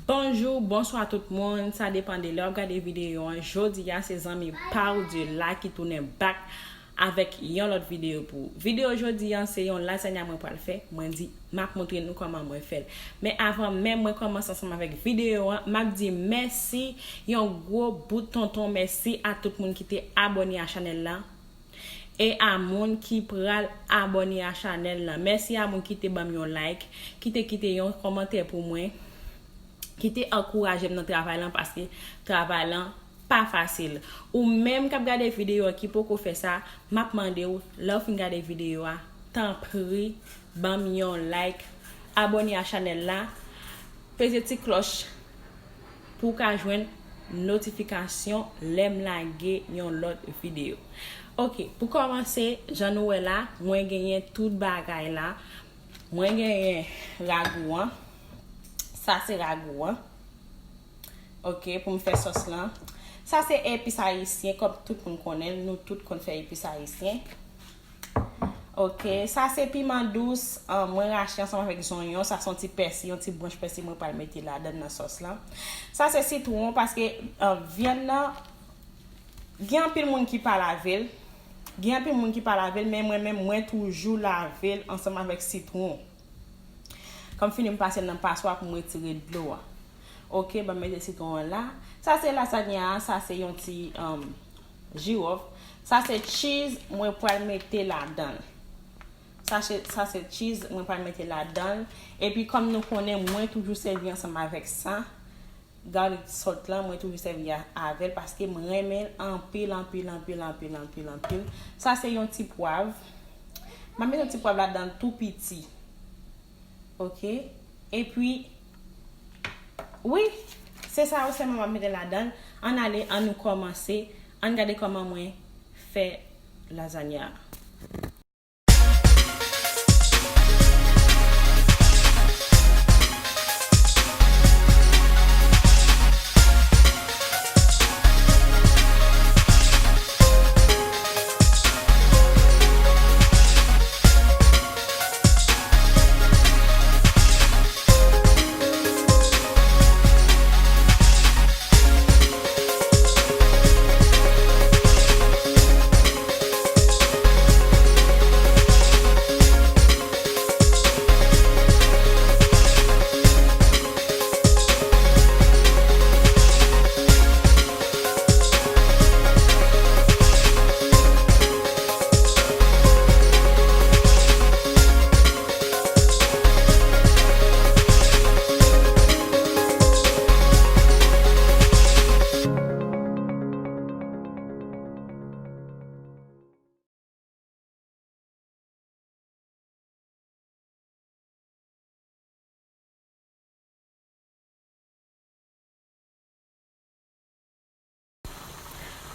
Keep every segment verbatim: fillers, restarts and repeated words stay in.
Bonjou, bonswa tout moun, sa depann de lè w ap gade videyo an. Jodi a, se zanmi pa w de la ki tounen back avèk yon lòt videyo pou ou. Videyo jodi a, se yon lazanya mwen pral fè. Mwen di, m ap montre nou kòman mwen fè l. Men avan menm mwen kòmanse ansanm avèk videyo an, m ap di mèsi, yon gwo bout tonton mèsi a tout moun ki te abòne a chanèl la. E a moun ki pral abòne a chanèl lan. Mèsi a moun ki te ban m yon like, ki te kite yon kòmantè pou mwen, ki te ankouraje m nan travay lan, paske travay lan pa fasil. Ou menm k ap gade videyo a ki poko fè sa, m ap mande w, lè w fin gade videyo a, tanpri, ban m yon like, abòne a chanèl la, peze ti klòch pou w ka jwenn notifikasyon lè m lage yon lòt videyo. Ok, pou kòmanse, jan nou wè la, mwen genyen tout bagay la. Mwen genyen ragou an. Sa se ragou an. Ok, pou m fè sòs lan. Sa se epis ayisyen, kòm tout moun konnen l, nou tout konn fè epis ayisyen. Ok, sa se piman dous, ah, mwen rache ansanm avèk zonyon. Sa se yon ti pèsi, yon ti branch pèsi mwen pral mete ladan nan sòs lan. Sa se sitwon, paske, ah, vyann nan, gen anpil moun ki pa lave l. Gen anpil moun ki pa lave l, men mwen menm, mwen toujou lave l ansanm avèk sitwon. Kan m fini, m pase l nan paswa pou m retire dlo a. Ok, ban m mete sitwon an la. Sa se lazanya a, sa se yon ti, um, jiwòf. Sa se cheese mwen pral mete ladan l. Sa se, sa se cheese mwen pral mete ladan l. Epi kòm nou konnen, mwen toujou sèvi ansanm avèk sa. Garlic salt lan, mwen toujou sèvi a, avè l paske m renmen l anpil, anpil, anpil, anpil, anpil, anpil. Sa se yon ti pwav. M ap mete yon ti pwav ladan l tou piti. Ok? Epi, wi, se sa yo sèlman m ap mete ladan l. Ann ale, ann nou kòmanse. Ann gade kòman mwen fè lazanya a.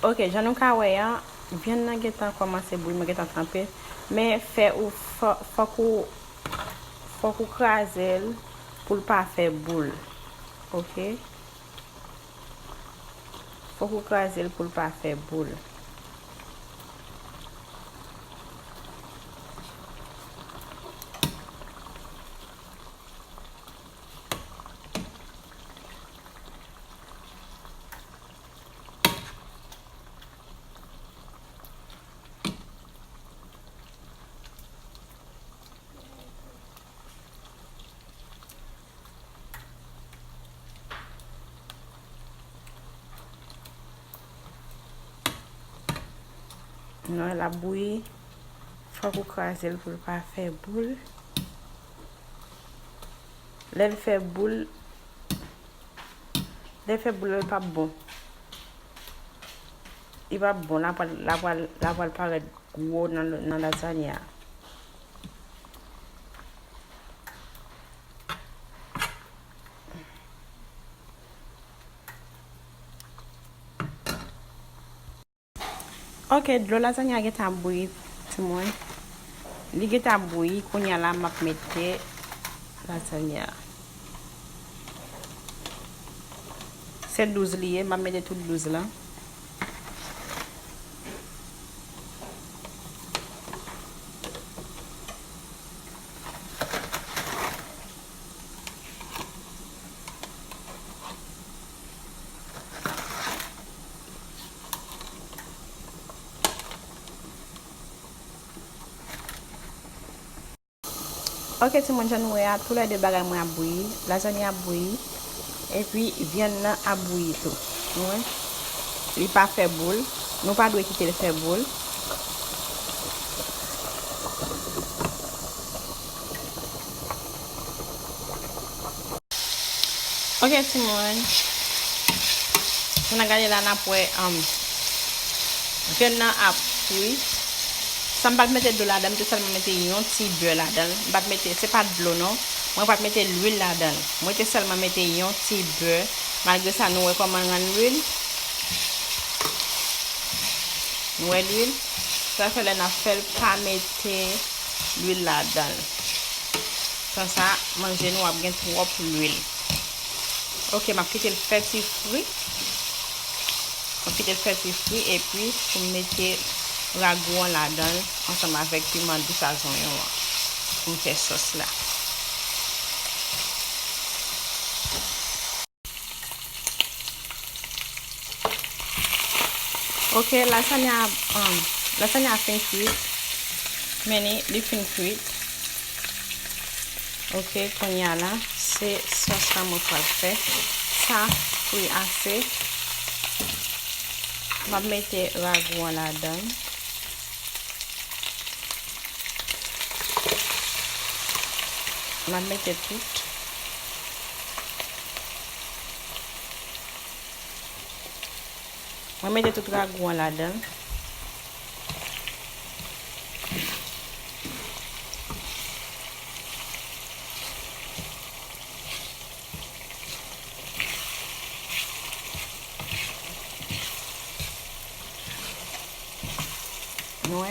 Ok, jan nou ka wè a, vyann nan gentan kòmanse bouyi, mwen gentan tranpe. Men fè ou fò-, fòk ou, fòk ou kraze l pou l pa fè boul. Ok? Fòk ou kraze l pou l pa fè boul. Non, l ap bouyi. Fòk ou kraze l pou l pa fè boul. Lè l fè boul, lè l fè boul la, l p ap bon. Li p ap bon, l ap, l ap, l ap parèt gwo nan, nan lazanya a. Ok, dlo lazanya gentan ap bouyi, timoun. Li gentan ap bouyi, kounye a la, m ap mete lazanya. Se douz li ye, m ap mete tout douz lan. Ok, timoun, jan nou wè a, toulède bagay mwen ap bouyi, lazanya ap bouyi, epi vyann nan ap bouyi tou. Nou wè? Li pa fè boul, nou pa dwe kite l fè boul. Ok, timoun. Pou n a gade la, n ap wè, um, vyann nan ap fri. Sa m pa t mete dlo ladan, m te sèlman mete yon ti bè ladan l. M pa t mete, se pa t dlo non. Mwen pa t mete lwil ladan l. Mwen te sèlman mete yon ti bè. Malgre sa, nou wè kòman l rann lwil. Nou wè lwil. Sa fè lè n ap fè l, pa mete lwil ladan l. Konsa, manje nou ap gen twòp lwil. Ok, m ap kite l fè ti fri. M ap kite l fè ti fri epi pou m mete ragou an ladan l ansanm avèk piman dous ak zonyon an pou m fè sòs la. Ok, lasagna, um, lasagna fin kwit. Men li, li fin kwit. Ok, kounye a la, se sòs la mwen pral fè. Sa fri ase. M ap mete ragou an ladan. M ap mete tout. Mwen mete tout ragou an ladan. Nou wè,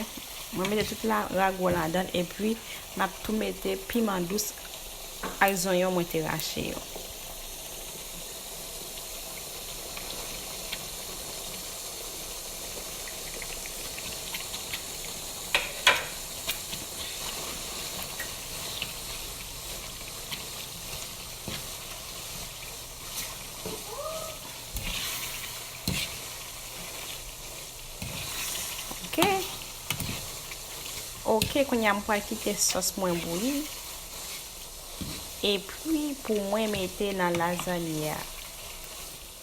mwen mete tout la, ragou an ladan, epi m ap tou mete piman dous ak zonyon mwen te rache yo. Ok. Ok, kounye a m pral kite sòs mwen bouyi. Epi pou mwen mete nan lazanye a.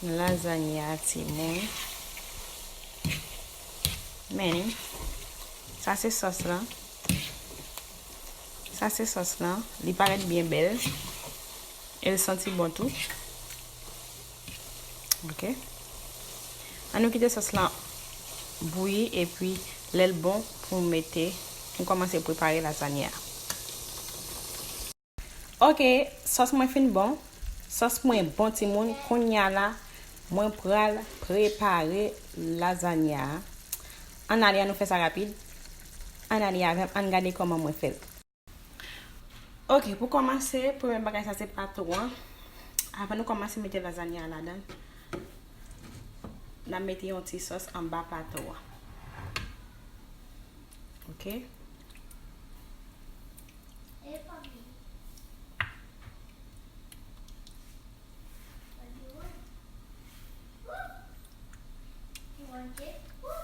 Nan lazanye a, timoun. Men, sa se sòs lan. Sa se sòs lan. Li parèt byen bèl. E l santi bon tou. Ok. An nou kite sòs lan bouyi epi lè l bon pou m mete, pou m kòmanse prepare lazanya a. Ok, sòs mwen fin bon. Sòs mwen bon, timoun. Kounye a la, mwen pral prepare lazanya a. Ann ale, ann nou fè sa rapid. Ann ale avè m, ann gade kòman mwen fè l. Ok, pou kòmanse, premye bagay sa se pato an. Avan nou kòmanse mete lazanya a ladan, n ap mete yon ti sòs anba pato an. Ok.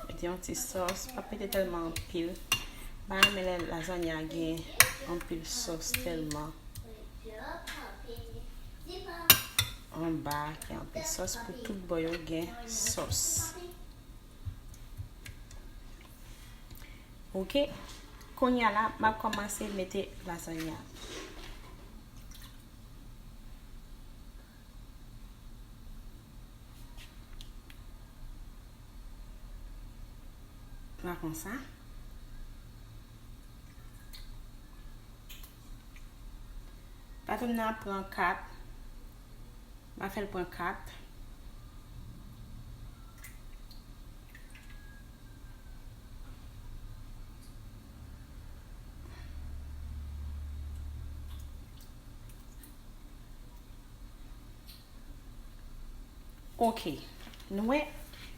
Mete yon ti sòs, pa mete tèlman anpil. M pa renmen lè lazanya gen anpil sòs tèlman. Anba gen anpil sòs, pou tout bò yo gen sòs. Ok. Kounye a la, m ap kòmanse mete lazanya. La konsa. Pato m nan ap pran kat. M a fè l pran kat. Ok. Nou wè,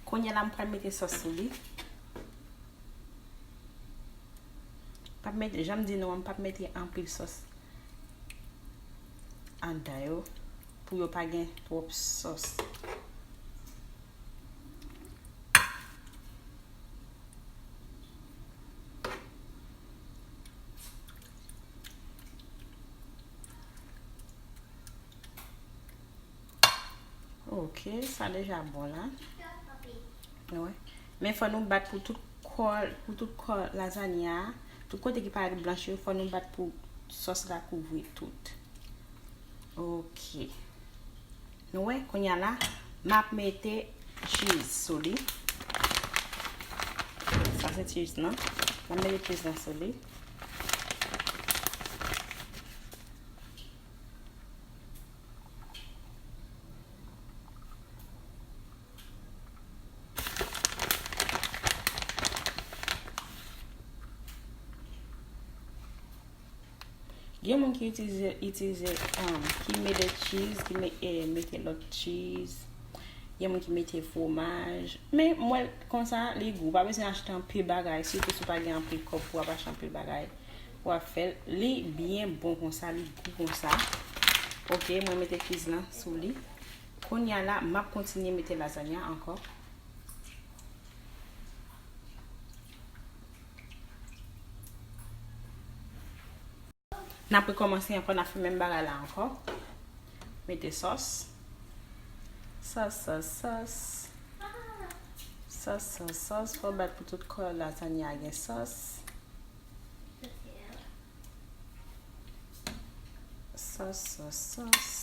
kounye a la m pral mete sòs sou li. P ap mete, jan m di nou an, m p ap mete anpil sòs anndan yo, pou yo pa gen twòp sòs. Ok, sa deja bon la. Wi. Men fò nou bat pou tout kò, pou tout kò lazanya a, tout kote ki parèt blanch yo, fò nou bat pou sòs la kouvri tout. Ok. Nou wè, kounye a la, m ap mete cheese sou li. Sa se cheese nan. M ap mete cheese nan sou li. Gen moun ki itilize, itilize, um, ki mete cheese, ki me-, eh, mete lòt cheese. Gen moun ki mete fwomaj. Men, m wè l konsa, li gou. Ou pa bezwen achte anpil bagay, sitou si w pa gen anpil kòb pou w ap achte anpil bagay. W ap fè l. Li byen bon konsa, li gou konsa. Ok, mwen mete cheese lan sou li. Kounye a la, m ap kontinye mete lazanya ankò. N ap rekòmanse ankò, n ap fè menm bagay la ankò. Mete sòs. Sòs, sòs, sòs. Sòs, sòs, sòs. Fò w bat pou tout kò lazanya a gen sòs. Sòs, sòs, sòs.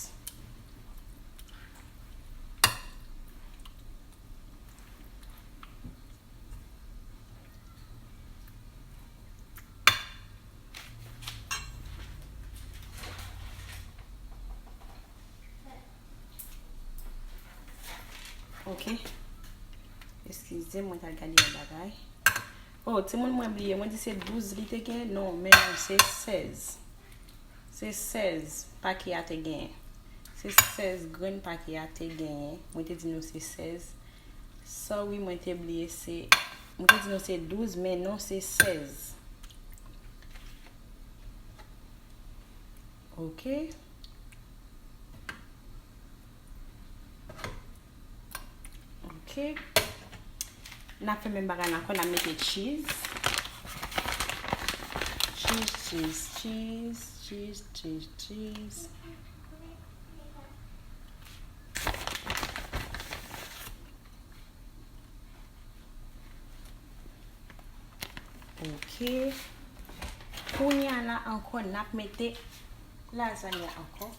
Ok. Eskize, mwen t al gade yon bagay. Oh, timoun, mwen bliye. Mwen di se douz li te gen. Non, men non, se sèz. Se sèz pake a te genyen. Se sèz grenn pake a te genyen. Mwen te di nou se sèz. Sorry, mwen te bliye se, mwen te di nou se douz, men non, se sèz. Ok. Ok. N ap fè menm bagay la ankò, n ap mete cheese. Cheese, cheese, cheese, cheese, cheese, cheese. Ok. Kounye a la ankò, n ap mete lazanya ankò.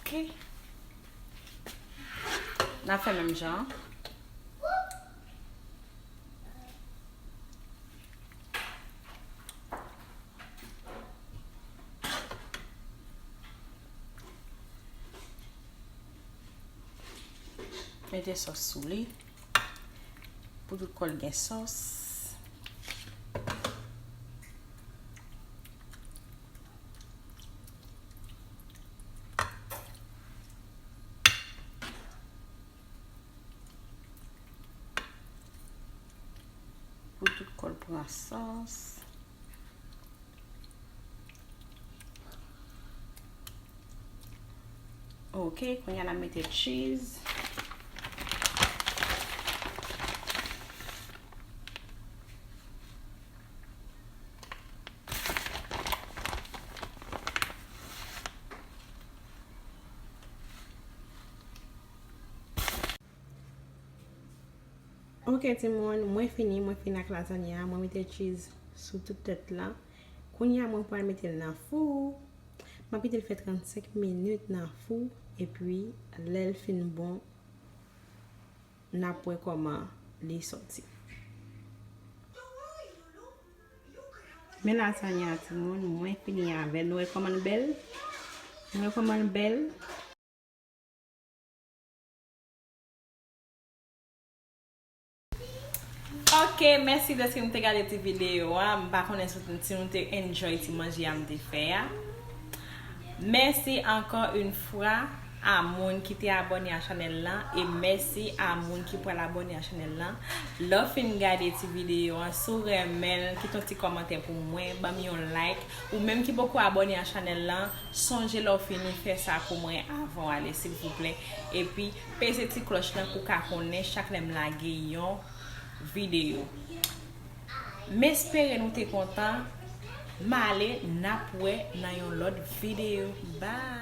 Ok. N ap fè menm jan. Mete sòs sou li. Pou tout kò l gen sòs. Pou tout kò l pran sòs. Ok, kounye a n ap mete cheese. Ok, timoun, mwen fini, mwen fini ak lazanya a. Mwen mete cheese sou tout tèt la. Kounye a, mwen pral mete l nan fou. M ap kite l fè trannsenk minit nan fou, epi lè l fin bon, n ap wè kòman li sòti. Men lazanya a, timoun, mwen fini avè l. Nou wè kòman l bèl? Nou wè kòman l bèl? Ok, mèsi dèske nou te gade ti videyo a. M pa konnen si, si nou te enjoy ti manje a m te fè a. Mèsi ankò yon fwa a moun ki te abòne a chanèl lan, e mèsi a moun ki pral abòne a chanèl lan. Lè w fin gade ti videyo an, si w renmen l, kite yon ti kòmantè pou mwen, ban m yon like. Ou menm ki poko abòne a chanèl lan, sonje lè w fini fè sa pou mwen avan w ale, silvouplè. Epi, peze ti klòch lan pou w ka konnen chak lè m lage yon videyo. M espere nou te kontan. M ale, n ap wè nan yon lòt videyo. Bye!